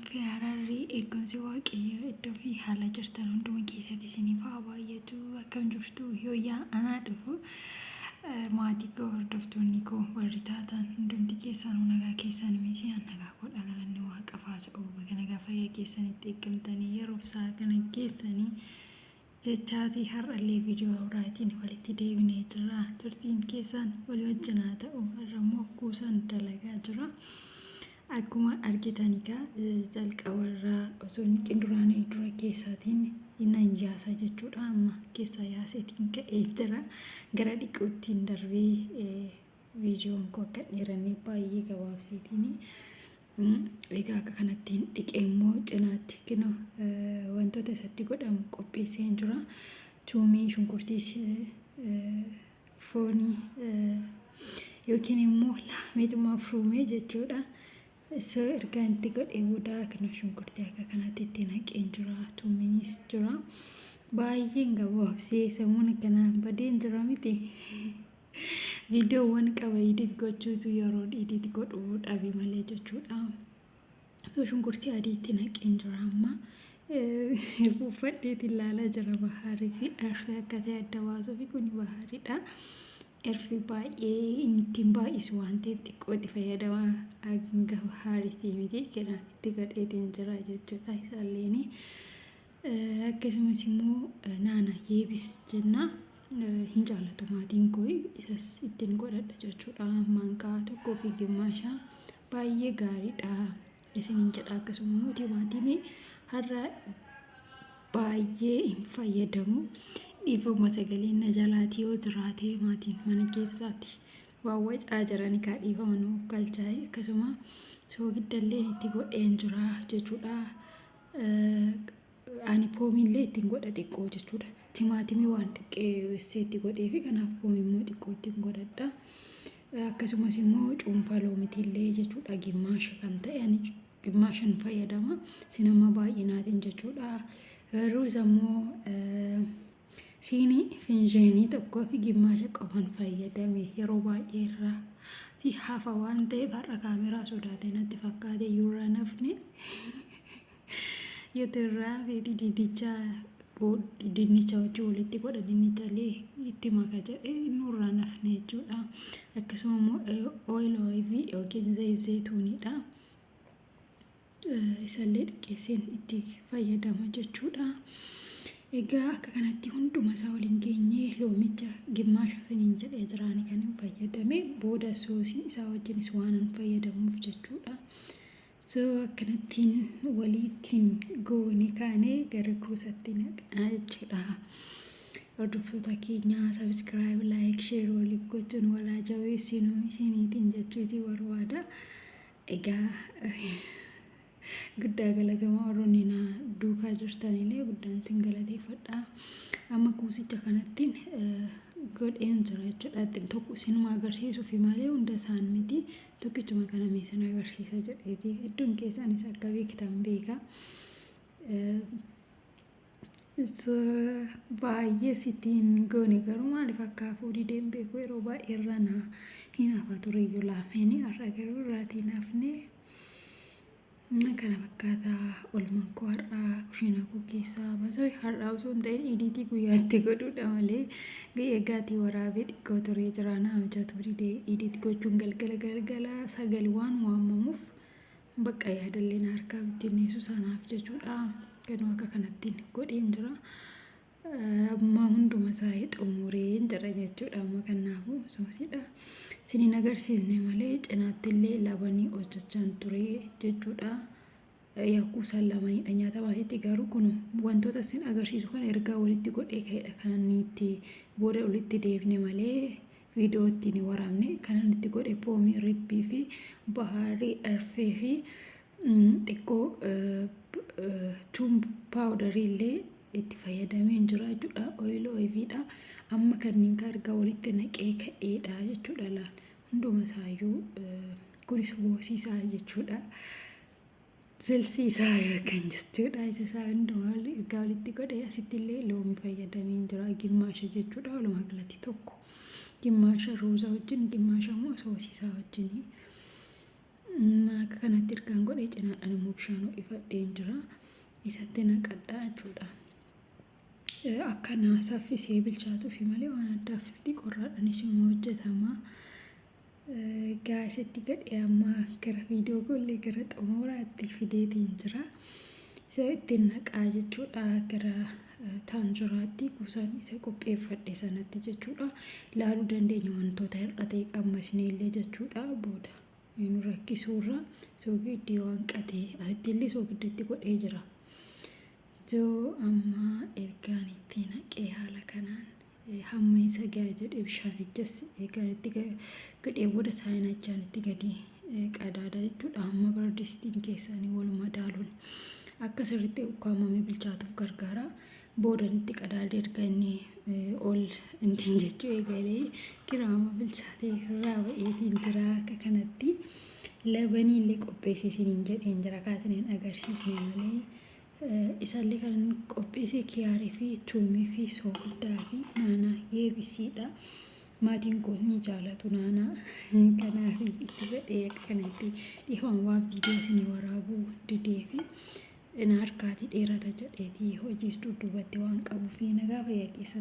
Fi araarri eegumsi Waaqayyoo iddoo fi haala jirtan hunduma keessatti isiniif haa baay'atu. Akkam jirtu? Yooyyaa, anaa dhufu. Maatii koo, hordoftoonni koo warri taatan hundumti keessanuu nagaa keessan miti? An nagaa godha, galanni Waaqaaf haa ta'u. Baga nagaa fayyaa keessanitti eeggamtanii yeroof sa'a kana keessanii jechaatii har'allee viidiyoo biraatiin walitti deebinee jirra. Turtiin keessan walii wajjin haa ta'u. Har'a immoo kuusaan dalagaa jira. Akkuma argitan egaa jalqabarraa osoo inni duraanii dura keessaatiin nan yaasa jechuudha. Amma keessaa yaaseetiin ka'ee jira. Gara dhiquuttiin darbee viidiyoon koo akka dheerannee baay'ee gabaabseetiin. Egaa akka kanattiin dhiqee immoo cinaatti kinoo wantoota isatti godhamu qopheesseen jira. Tuumii, shunkurtiis, foonii yookiin immoo laameetuma fuumee jechuudha. Isa ergaa itti godhee booda kinoo shunkurtii akka kanatti itti naqeen jira. Tuumiinis jira. Baay'een gabaabsee sammuun akkanaa badeen jira miti. Viidiyoowwan qaba, edit gochuutu yeroo edit godhuu dhabe malee jechuudha. So shunkurtii adii itti naqeen jira amma. Uffadheetiin ilaalaa jira bahaarii fi arfii akka ta'e adda baasuu fi kun bahaariidha. Erfi baay'ee ittiin baay'isu waan ta'eef xiqqoo itti fayyadama, hanga bahaariitii miti, kanaaf itti godheetiin jira jechuudha isaalleeni. Akkasumas immoo naana yeebis jenna, hin jaallatu maatiin koo, isas ittiin godhadha jechuudha. Maankaa tokkoo fi gimmaasha baay'ee gaariidha isiniin jedha. Akkasuma immoo timaatimii har'a baay'ee hin fayyadamu. Dhiifama, sagaleen na jalaati yoo jiraate, maatiin mana keessaati waan wacaa jirani kaa, dhiifama nuuf galchaa'e. Akkasuma soogidallee itti godheen jira jechuudha. Ani poomiillee ittiin godha xiqqoo jechuudha. Timaatimii waan xiqqeessee itti godhee fi kanaaf poomii immoo xiqqoo ittiin godhadha. Akkasumas immoo cuunfaa loomitillee jechuudha, gimmaasha kan ta'e, ani gimmaashan fayyadama. Sinama baay'inaatiin jechuudha. Ruuza immoo siinii finjeenii tokkoo fi gimmaasha qofan fayyadame. Yeroo baay'ee irraa fi hafa waan ta'eef har'a kaameraa sodaatee natti fakkaate iyyuu nafne. Yoo irraa feeti dinnicha wajjin walitti godha, dinnicha illee itti maka jedhee nurraa nafne jechuudha. Akkasuma immoo oil olive yookiin zayit zayituunidha. Isallee xiqqeesseen itti fayyadama jechuudha. Egaa akka kanatti hunduma isaa waliin geenyee loomicha gimmaasha isiniin jedhee jiraani kan hin fayyadame, booda soosii isaa wajjinis waan hin fayyadamuuf jechuudha. So akkanattiin waliittiin goone kaanee gara kuusatti naqnaa jechuudha. Hordoftoota keenya, subscribe, like, share waliif gochuun walaa jabeessinuu isiniitiin jechuutii barbaada. Egaa guddaa galatoomaa, warroonni na duukaa jirtanillee guddaan sin galateeffadha. Amma kuusicha kanattiin godheen jira jechuudha. Tokko isinuma agarsiisuufi malee hunda isaan miti. Tokkichuma kana meeshaan agarsiisa jedheeti. Hedduun keessanis akka beektan beeka. Baay'ee sittiin goone garuu maaliif akka hafuu dideen beeku, yeroo baay'ee irra na hin hafa tureyyuu laafeen, har'a garuu irraatiin hafne. Kana fakkaataa olman koo har'aa kushiinaa koo keessaa basoo har'aa osoo hin ta'in edit guyyaatti godhuudha malee eegaatii waraabee xiqqoo turee jira, na mijatu didee edit gochuun. Galgala galgala 9 waan waamamuuf bakka yaadallee na harkaa bittinneessu sanaaf jechuudha. Kanuma akka kanattiin godheen jira. Amma hunduma isaa xumureen jira jechuudha. Amma kanaafuu soosiidha. Isiniin agarsiisne malee cinaatti illee labanii hojjechaan ture jechuudha. Yaa kuusaan lamanidha nyaata baasitti, garuu kun wantoota isin agarsiisu kana ergaa walitti godhee ka'edha. Kan inni itti booda walitti deebine malee viidiyoo ittiin waraabne. Kanan itti godhe poomii, ribbii fi bahaarii, arfee fi xiqqoo tuum powderii illee itti fayyadamee jira jechuudha. Oil olivedha. Amma kanneen ka ergaa walitti naqee ka'eedha jechuudha laal. Hunduma isaayyuu kunis hoosiisaa jechuudha. Silsiisaa kan jechuudha. Isa isaa hundumaa ergaa walitti godhee asitti illee loomii fayyadamee jira. Gimmaasha jechuudha. Walumaa galatti tokko gimmaasha ruuza wajjin, gimmaasha immoo soosiisaa wajjin. Akka kanatti ergaan godhee cinaadhaan immoo bishaan ho'ifadheen jira. Isatti naqadhaa jechuudha. Akkana saffisee bilchaatuufi malee waan addaaf miti, qorraadhaanis immoo hojjetama. Egaa isatti gadhee amma gara viidiyoo gollee gara xumuraatti fideetiin jira. Isa ittiin naqaa jechuudha gara taanjuraatti kuusaan isa qopheeffadhe sanatti jechuudha. Ilaaluu dandeenya wantoota hir'ate qammasnee illee jechuudha booda. Nu rakkisuurra soogiddi waan qatee asitti illee soogiddatti godhee jira. So amma ergaan itti naqee haala kanaan hamma isa ga'a jedhee bishaanichas ergaan itti godhee booda saayinachaan itti gadi qadaada jechuudha. Hamma biradistiin keessanii wal madaaluun akka sirriitti ukkaamamee bilchaatuuf gargaara. Booda itti qadaade erga inni ol intin jechuu eegalee kiraama bilchaatee irraa ba'eetiin jira. Akka kanatti labanii illee qopheessee isiniin jedheen jira, kaasiniin agarsiisne malee. Isaallee kan qopheesse kiyaarii fi tuumii fi soogiddaa fi naanaa yeebisiidha. Maatiin kun ni jaalatu naanaa, kanaaf itti godhee akka kanatti dhiifama waan viidiyoo isinii waraabuu didee fi na harkaatii dheerata jedheetii hojiis dudduubatti waan qabuuf nagaa fayyaa keessan.